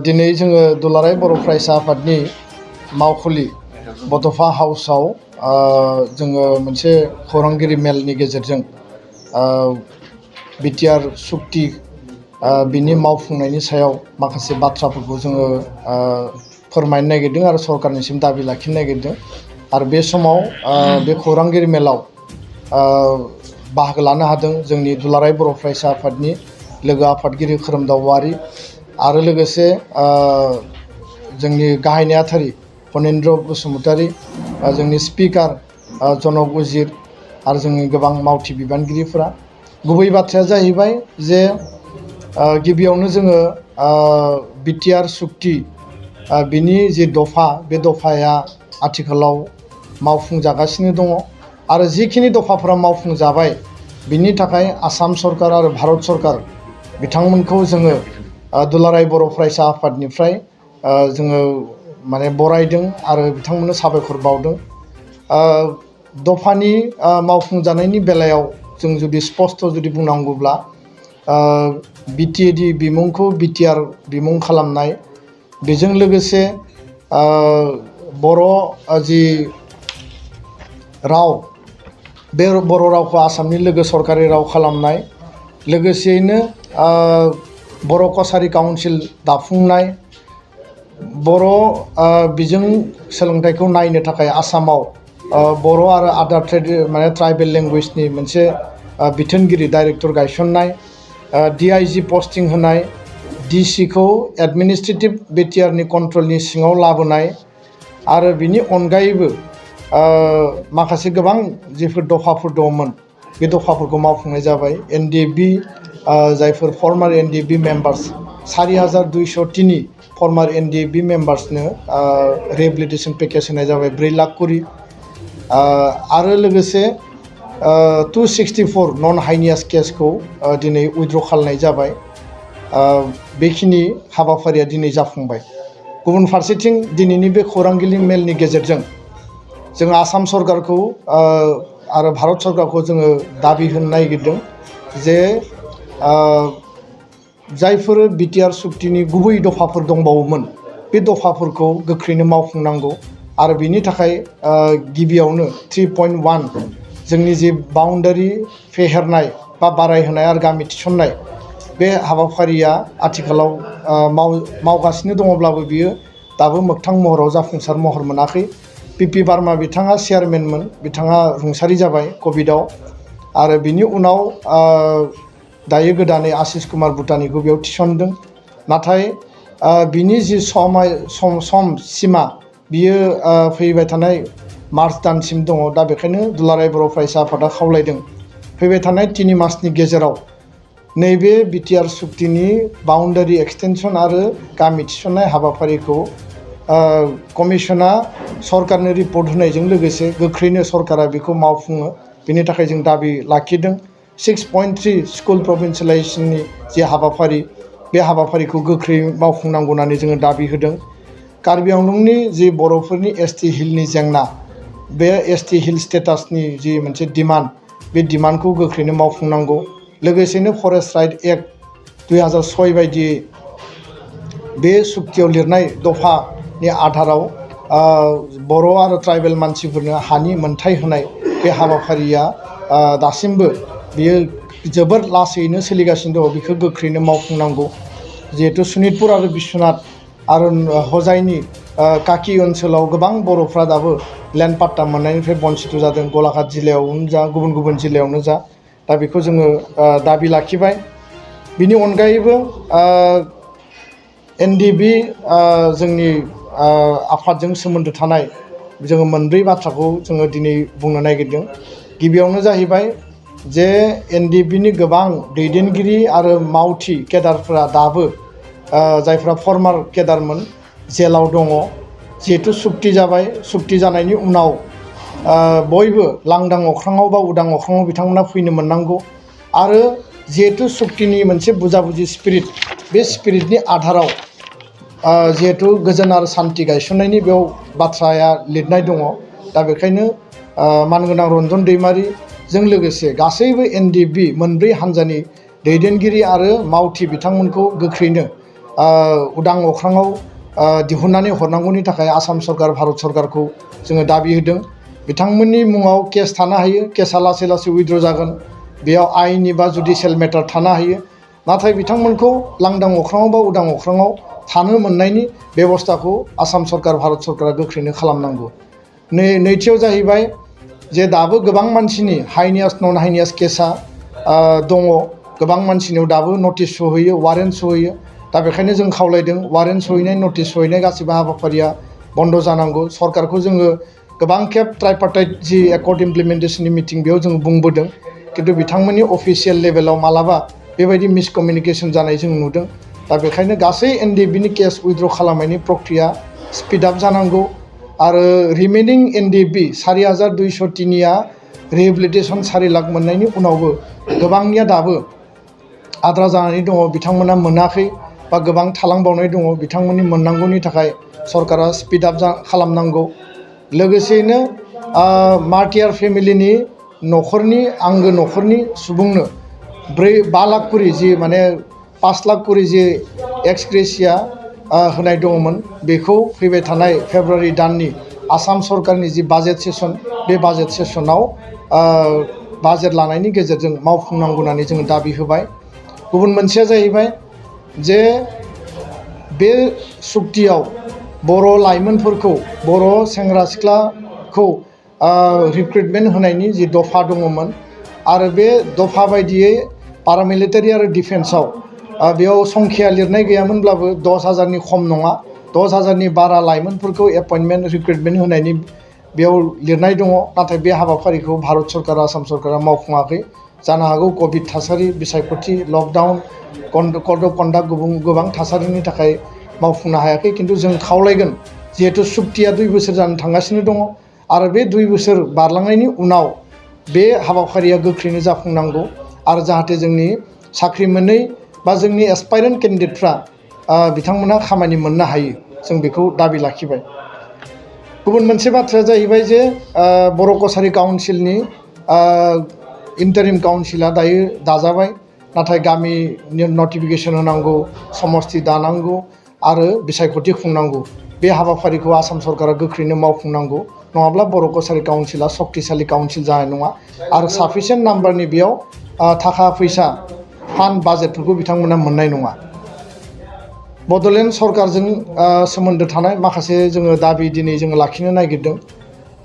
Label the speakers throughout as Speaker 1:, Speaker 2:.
Speaker 1: दिनै जोङो दुलाराय बर' फरायसा आफादनि मावखुलि बड'फा हाउसाव जोङो मोनसे खौरांगिरि मेलनि गेजेरजों बिटिआर सुक्ति बिनि मावफुंनायनि सायाव माखासे बाथ्राफोरखौ जोङो फोरमायनो नागिरदों आरो सरकारनिसिम दाबि लाखिनो नागिरदों आरो बे समाव बे खौरांगिरि मेलाव बाहागो लानो हादों जोंनि दुलाराय बर' फरायसा आफादनि लोगो आफादगिरि खोरोमदाव औवारि आरो लोगोसे जोंनि गाहाय नेहाथारि फनेन्द्र बसुमतारी जोंनि स्पिकार जनक उजिर आरो जोंनि गोबां मावथि बिबानगिरिफोरा गुबै बाथ्राया जाहैबाय जे गिबियावनो जोङो बिटिआर सुक्ति बिनि जे दफा बे दफाया आथिखालाव मावफुंजागासिनो दङ आरो जिखिनि दफाफोरा मावफुंजाबाय बिनि थाखाय आसाम सरकार आरो भारत सरकार बिथांमोनखौ जोङो दुलाराय बर' फरायसा आफादनिफ्राय जोङो माने बरायदों आरो बिथांमोननो साबायखर बावदों। दफानि मावफुंजानायनि बेलायाव जों जुदि स्पष्ट जुदि बुंनांगौब्ला बिटिएडि बिमुंखौ बिटिआर बिमुं खालामनाय बेजों लोगोसे बर' जि राव बे बर' रावखौ आसामनि लोगो सरकारि राव खालामनाय लोगोसेयैनो बर' कसारि काउन्सिल दाफुंनाय बर' बिजों सोलोंथाइखौ नायनो थाखाय आसामाव बर' आरो आदार ट्राइबेल लेंगुवेजनि मोनसे बिथोनगिरि डाइरेक्टर गायसननाय डिआइजि पस्टिं होनाय डिसिखौ एडमिनिस्ट्रेटिभ बिटिआरनि कन्ट्रलनि सिङाव लाबोनाय आरो बिनि अनगायैबो माखासे गोबां जिफोर दफाफोर दंमोन बे दफाफोरखौ मावफुंनाय जाबाय एनडिएफबि जायफोर former NDFB members 4203 former NDFB मेम्बार्सनो रिहेबिलिटेसन पेकेज होनाय जाबाय 4 लाख करि आरो लोगोसे 264 नन हाइनियास केसखौ दिनै उइथड्र खालामनाय जाबाय। बेखिनि हाबाफारिया दिनै जाफुंबाय। गुबुन फारसेथिं दिनैनि बे खौरांगिरि मेलनि गेजेरजों जों आसाम सरकारखौ आरो भारत सरकारखौ जोङो दाबि होनो नागिरदों जे जायफोर बिटिआर सुक्तिनि गुबै दफाफोर दंबावोमोन बे दफाफोरखौ गोख्रैनो मावफुंनांगौ आरो बिनि थाखाय गिबियावनो 3.1 जोंनि जे बाउन्डारि फेहेरनाय बा बारायहोनाय आरो गामि थिसननाय बे हाबाफारिया आथिखालाव मावगासिनो दङब्लाबो बियो दाबो मोगथां महराव जाफुंसार महर मोनाखै। पिपि बार्मा बिथाङा चेयारमेनमोन, बिथाङा रुंसारि जाबाय कभिडआव आरो बिनि उनाव दायो गोदानै आशिष कुमार भुटानिखौ बेयाव थिसनदों नाथाय बिनि जि सम सिमा बियो फैबाय थानाय मार्च दानसिम दङ। दा बेखायनो दुलाराय बर' फरायसा आफादा खावलायदों फैबाय थानाय 3 मासनि गेजेराव नैबे बिटिआर सुक्तिनि बाउन्डारि एक्सटेनसन आरो गामि थिसननाय हाबाफारिखौ कमिसना सरकारनो रिपर्ट होनायजों लोगोसे गोख्रैनो सरकारा बेखौ मावफुङो बेनि थाखाय जों दाबि लाखिदों। 6.3 स्कुल प्रभिन्सियेलाइजेसननि जे हाबाफारि बे हाबाफारिखौ गोख्रै मावफुंनांगौ होननानै जोङो दाबि होदों। कार्बि आंलंनि जि बर'फोरनि एसटि हिलनि जेंना बे एसटि हिल स्टेटासनि जि मोनसे डिमान्ड बे डिमान्डखौ गोख्रैनो मावफुंनांगौ। लोगोसेनो फरेस्ट राइट एक्ट 2006 बायदियै बे सुक्तियाव लिरनाय दफानि आधाराव बर' आरो ट्राइबेल मानसिफोरनो हानि मोनथाय होनाय बे हाबाफारिया दासिमबो बियो जोबोर लासैनो सोलिगासिनो दङ। बेखौ गोख्रैनो मावफुंनांगौ जिहेतु सनितपुर आरो बिश्वनाथ आरो हजाइनि काकि ओनसोलाव गोबां बर'फ्रा दाबो लेन्ड पाट्टा मोननायनिफ्राय बन्सित जादों, गलाघाट जिल्लायावनो जा गुबुन गुबुन जिल्लायावनो जा। दा बेखौ जोङो दाबि लाखिबाय। बिनि अनगायैबो एनडिएफबि जोंनि आफादजों सोमोन्दो थानाय जोङो मोनब्रै बाथ्राखौ जोङो दिनै बुंनो नागिरदों। गिबियावनो जाहैबाय जे एनडिएफबिनि गोबां दैदेनगिरि आरो मावथि केडारफोरा दाबो जायफ्रा फर्मार केडारमोन जेलाव दङ। जिहेतु सुक्ति जाबाय, सुक्ति जानायनि उनाव बयबो लांदां अख्राङाव बा उदां अख्राङाव बिथांमोना फैनो मोननांगौ आरो जिहेतु सुक्तिनि मोनसे बुजा-बुजि स्पिरिट बे स्पिरिटनि आधाराव जिहेतु गोजोन आरो सान्थि गायसननायनि बेयाव बाथ्राया लिरनाय दङ। दा बेखायनो मानगोनां रन्जन दैमारिजों लोगोसे गासैबो एनडिएफबि मोनब्रै हान्जानि दैदेनगिरि आरो मावथि बिथांमोनखौ गोख्रैनो उदां अख्राङाव दिहुननानै हरनांगौनि थाखाय आसाम सरकार भारत सरकारखौ जोङो दाबि होदों। बिथांमोननि मुङाव केस थानो हायो, केसा लासै लासै उइथड्र जागोन, बेयाव आइननि बा जुडिशियेल मेटार थानो हायो, नाथाय बिथांमोनखौ लांदां अख्राङाव बा उदां अख्राङाव थानो मोननायनि बेबस्थाखौ आसाम सरकार भारत सरकारा गोख्रैनो खालामनांगौ। नैथियाव जाहैबाय जे दाबो गोबां मानसिनि हाइनियास नन हाइनियास केसा दङ, गोबां मानसिनियाव दाबो नटिस सहैयो, वारेन्ट सहैयो। दा बेखायनो जों खावलायदों वारेन्ट सहैनाय, नटिस सहैनाय गासिबो हाबाफारिया बन्द जानांगौ। सरकारखौ जोङो गोबां खेब ट्राइपार्टाइट जि एकर्ड इमप्लिमेन्टेसननि मिटिं बेयाव जों बुंबोदों, खिन्थु बिथांमोननि अफिसियेल लेभेलाव मालाबा बेबायदि मिसकमिउनिकेसन जानाय जों नुदों। दा बेखायनो गासै एनडिएफबिनि केस उइथड्र खालामनायनि प्रक्रिया स्पिड आप जानांगौ आरो रिमेनिं एनडिएफबि 4203निया रिहेबिलिटेसन 4 लाख मोननायनि उनावबो गोबांनिया दाबो आद्रा जानानै दङ, बिथांमोना मोनाखै बा गोबां थालांबावनाय दङ। बिथांमोननि मोननांगौनि थाखाय सरकारा स्पिड आप खालामनांगौ। लोगोसेयैनो मार्टियार फेमिलिनि न'खरनि आंगो न'खरनि सुबुंनो 5 लाख करि जि माने 5 लाख करि जि एक्स ग्रेसिया होनाय दङमोन, बेखौ फैबाय थानाय फेब्रुवारि दाननि आसाम सरकारनि जि बाजेट सेसन, बे बाजेट सेसनाव बाजेट लानायनि गेजेरजों मावफुंनांगौ होननानै जोङो दाबि होबाय। गुबुन मोनसेया जाहैबाय जे बे सुक्तियाव बर' लाइमोनफोरखौ, बर' सेंग्रा सिख्लाखौ रिक्रुटमेन्ट होनायनि जि दफा दङमोन आरो बे दफा बायदियै पारामिलिटारि आरो डिफेन्सआव बेयाव संख्या लिरनाय गैयामोनब्लाबो 10,000नि खम नङा, 10,000नि बारा लाइमोनफोरखौ एपइन्टमेन्ट रिक्रुटमेन्ट होनायनि बेयाव लिरनाय दङ। नाथाय बे हाबाफारिखौ भारत सरकार, आसाम सरकारा मावफुङाखै। जानो हागौ कभिड थासारि, बिसायख'थि, लकडाउन, कड अफ कन्डाक्ट गोबां थासारिनि थाखाय मावफुंनो हायाखै। खिन्थु जों खावलायगोन, जिहेतु सुक्तिया 2 बोसोर जानो थांगासिनो दङ आरो बे 2 बोसोर बारलांनायनि उनाव बे हाबाफारिया गोख्रैनो जाफुंनांगौ आरो जाहाथे जोंनि साख्रि मोनै बा जोंनि एसपायरेन्ट केन्डिडेटफ्रा बिथांमोना खामानि मोननो हायो, जों बेखौ दाबि लाखिबाय। गुबुन मोनसे बाथ्राया जाहैबाय जे बर' कसारि काउन्सिलनि इन्टारिम काउन्सिला दायो दाजाबाय, नाथाय गामि नटिफिकेसन होनांगौ, समस्ति दानांगौ आरो बिसायख'थि खुंनांगौ। बे हाबाफारिखौ आसाम सरकारा गोख्रैनो मावफुंनांगौ, नङाब्ला बर' कसारि काउन्सिला सक्तिशालि काउन्सिल जानाय नङा आरो साफिसियेन्ट नाम्बारनि बेयाव थाखा फैसा फान्ड बाजेटफोरखौ बिथांमोना मोननाय नङा। बड'लेण्ड सरकारजों सोमोन्दो थानाय माखासे जोङो दाबि दिनै जोङो लाखिनो नागिरदों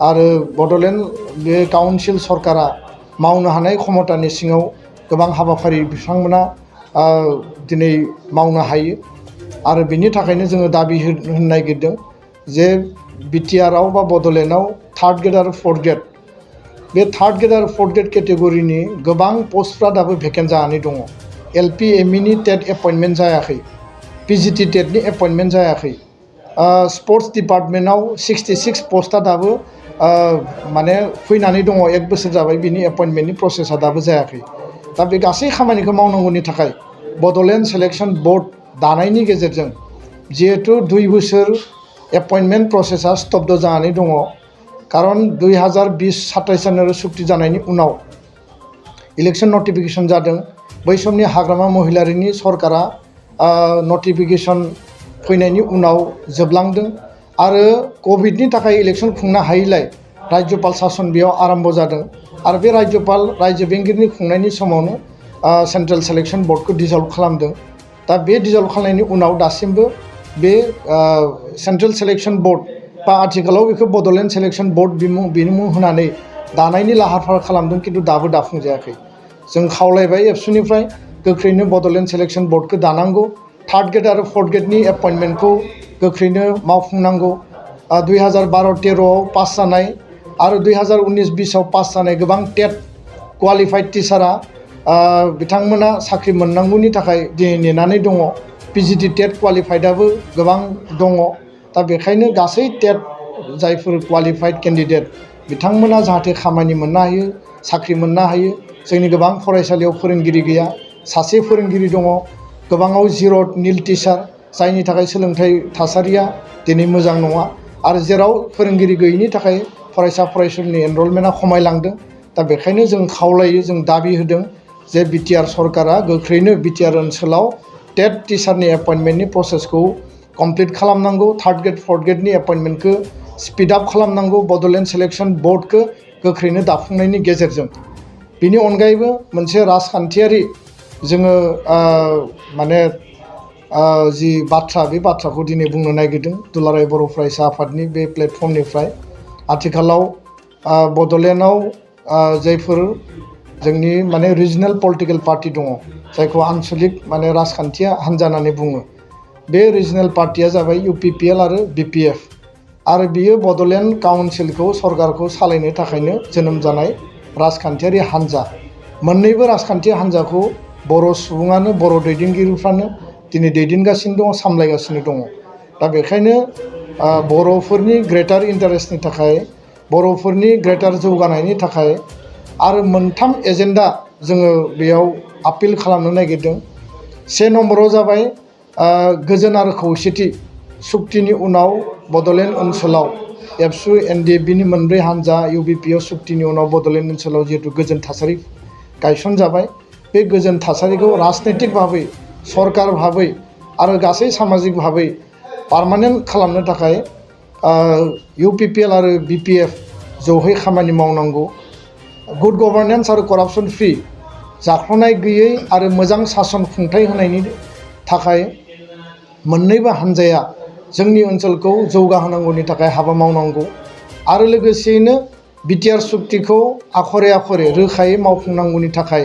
Speaker 1: आरो बड'लेण्ड बे काउन्सिल सरकारा मावनो हानाय क्षमतानि सिङाव गोबां हाबाफारि बिथांमोना दिनै मावनो हायो आरो बिनि थाखायनो जोङो दाबि होनो नागिरदों जे बिटिआरआव बा बड'लेण्डआव 3rd ग्रेड आरो 4th ग्रेड, बे 3rd ग्रेड आरो 4th ग्रेड केटेगरिनि गोबां पस्टफ्रा दाबो भेकेन्ट जानानै दङ। एलपि एमइनि टेट एपइन्टमेन्ट जायाखै, पिजिटि टेटनि एपइन्टमेन्ट जायाखै। स्पर्ट्स डिपार्टमेन्टआव 66 पस्टआ दाबो माने फैनानै दङ, 1 बोसोर जाबाय, बिनि एपइन्टमेन्टनि प्रसेसा दाबो जायाखै। दा बे गासै खामानिखौ मावनांगौनि थाखाय बड'लेण्ड सेलेक्सन बर्ड दानायनि गेजेरजों जिहेतु 2 बोसोर एपइन्टमेन्ट प्रसेसा स्तब्ध जानानै दङ, खारन 2020-27 जानुवारि सुक्ति जानायनि उनाव इलेक्सन नटिफिकेसन जादों। बै समनि हाग्रामा महिलारिनि सरकारा नटिफिकेसन फैनायनि उनाव जोबलांदों आरो कभिडनि थाखाय इलेक्सन खुंनो हायैलाय राज्यपाल सासन बेयाव आरम्भ जादों आरो बे राज्यपाल रायजो बेंगिरिनि खुंनायनि समावनो सेन्ट्रेल सेलेक्सन बर्डखौ डिजल्भ खालामदों। दा बे डिजल्भ खालामनायनि उनाव दासिमबो बे सेन्ट्रेल सेलेक्सन बर्ड बा आथिखालाव बेखौ बड'लेण्ड सेलेक्सन बर्ड बिमुं होनानै दानायनि लाहार फाहार खालामदों, खिन्थु दाबो दाफुंजायाखै। जों खावलायबाय एबसुनिफ्राय गोख्रैनो बड'लेण्ड सेलेक्सन बर्डखौ दानांगौ, 3rd ग्रेड आरो 4th ग्रेडनि एपइन्टमेन्टखौ गोख्रैनो मावफुंनांगौ। 2012-13आव पास जानाय आरो 2019-20आव पास जानाय गोबां टेट क्वालिफाइड टिचारा बिथांमोना साख्रि मोननांगौनि थाखाय दिनै नेनानै दङ। पिजिटि टेट क्वालिफाइडआबो गोबां दङ। दा बेखायनो गासै टेट जायफोर क्वालिफाइड केन्डिडेट बिथांमोना जाहाथे खामानि मोननो हायो, साख्रि मोननो हायो। जोंनि गोबां फरायसालियाव फोरोंगिरि गैया, सासे फोरोंगिरि दङ, गोबाङाव जिर' निल टिचार, जायनि थाखाय सोलोंथाइ थासारिया दिनै मोजां नङा आरो जेराव फोरोंगिरि गैयैनि थाखाय फरायसा फरायसुलिनि एनरलमेन्टआ खमायलांदों। दा बेखायनो जों खावलायो, जों दाबि होदों जे बिटिआर सरकारा गोख्रैनो बिटिआर ओनसोलाव टेट टिचारनि एपइन्टमेन्टनि प्रसेसखौ कमप्लिट खालामनांगौ थार्ड ग्रेड फर्थ ग्रेडनि एपइन्टमेन्टखौ स्पीड आप खालामनांगौ बड'लेण्ड सिलेक्शन बोर्डखौ गोख्रैनो दाफुंनायनि गेजेरजों बिनि अनगायैबो मोनसे राजखान्थियारि जोङो माने जि बाथ्रा बे बाथ्राखौ दिनै बुंनो नागिरदों दुलाराय बर' फरायसा आफादनि बे प्लेटफर्मनिफ्राय आथिखालाव बड'लेण्डआव जायफोर जोंनि माने रिजनेल पलिटिकेल पार्टी दङ जायखौ आन्सलिक माने राजखान्थि हान्जा होननानै बुङो बे रिजनेल पार्टिया जाबाय UPPL आरो BPF आरो बियो बड'लेण्ड काउन्सिलखौ सरकारखौ सालायनो थाखायनो जोनोम जानाय राजखान्थियारि हान्जा मोननैबो राजखान्थि हान्जाखौ बर' सुबुङानो बर' दैदेनगिरिफ्रानो दिनै दैदेनगासिनो दङ सामलायगासिनो दङ दा बेखायनो बर'फोरनि ग्रेटार इन्टारेस्टनि थाखाय बर'फोरनि ग्रेटार जौगानायनि थाखाय आरो मोनथाम एजेन्डा जोङो बेयाव आपिल खालामनो नागिरदों से नम्बराव जाबाय गोजोन आरो खौसेथि सुक्तिनि उनाव बड'लेण्ड ओनसोलाव एबसु NDFBनि मोनब्रै हान्जा UBPO सुक्तिनि उनाव बड'लेण्ड ओनसोलाव जिहेतु गोजोन थासारि गायसनजाबाय बे गोजोन थासारिखौ राजनैतिक भाबै सरकार भाबै आरो गासै सामाजिक भाबै पार्मानेन्ट खालामनो थाखाय UPPL आरो BPF ज'है खामानि मावनांगौ गुड गभर्नेन्स आरो करापसन फ्रि जाख्ल'नाय गैयै आरो मोजां सासन खुंथाय होनायनि थाखाय मोननैबो हान्जाया जोंनि ओनसोलखौ जौगाहोनांगौनि थाखाय हाबा मावनांगौ आरो लोगोसेयैनो बिटिआर सुक्तिखौ आखरे आखरे रोखायै मावफुंनांगौनि थाखाय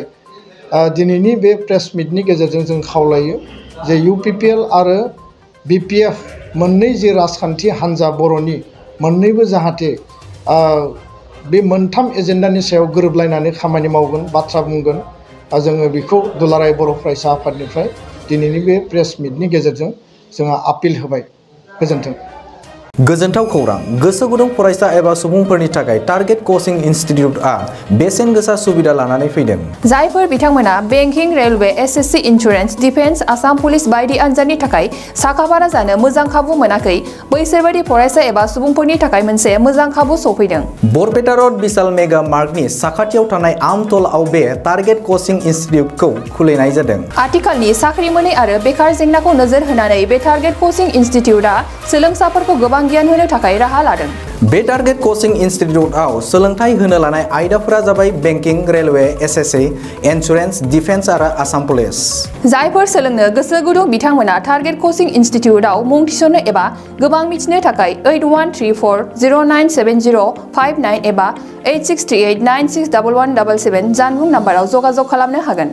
Speaker 1: दिनैनि बे प्रेस मिटनि गेजेरजों जों खावलायो जे UPPL आरो BPF मोननै जे राजखान्थि हान्जा बर'नि मोननैबो जाहाथे बे मोनथाम एजेन्डानि सायाव गोरोबलायनानै खामानि मावगोन बाथ्रा बुंगोन जोङो बेखौ दुलाराय बर' फरायसा आफादनिफ्राय दिनैनि बे प्रेस मिटनि गेजेरजों जोंहा आपिल होबाय गोजोन्थों
Speaker 2: गोजोनथाव खौरां गोसो गुदुं फरायसा एबा सुबुंफोरनि थाखाय टारगेट कचिं इनस्टिट्यूटआ बेसेन गोसा सुबिदा लानानै फैदों
Speaker 3: जायफोर बिथांमोना banking railway SSC insurance defence Assam police बायदि आनजादनि थाखाय साखाफारा जानो मोजां खाबु मोनाखै बैसोर बायदि फरायसा एबा सुबुंफोरनि थाखाय मोनसे मोजां खाबु सफैदों
Speaker 2: बरपेटा रोड विशाल मेगा मार्टनि साखाथियाव थानाय आमतलाव बे टारगेट कचिं इनस्टिट्यूटखौ खुलिनाय जादों
Speaker 3: आथिखालनि साख्रि मोनै आरो बेकार जेंनाखौ नोजोर होनानै बे टारगेट कचिं इनस्टिट्यूटआ सोलोंसाफोरखौ गोबां गियान होनो थाखाय राहा लादों
Speaker 2: बे टारगेट कचिं इनस्टिट्यूटआव सोलोंथाइ होनो लानाय आयदाफोरा जाबाय banking railway SSC insurance defence आरो आसाम पुलिस
Speaker 3: जायफोर सोलोंनो गोसो गुदुं बिथांमोना टारगेट कचिं इनस्टिट्यूटआव मुं थिसननो एबा गोबां मिथिनो थाखाय 8134097059 एबा 8638961177 जानबुं नाम्बाराव जगाजग खालामनो हागोन।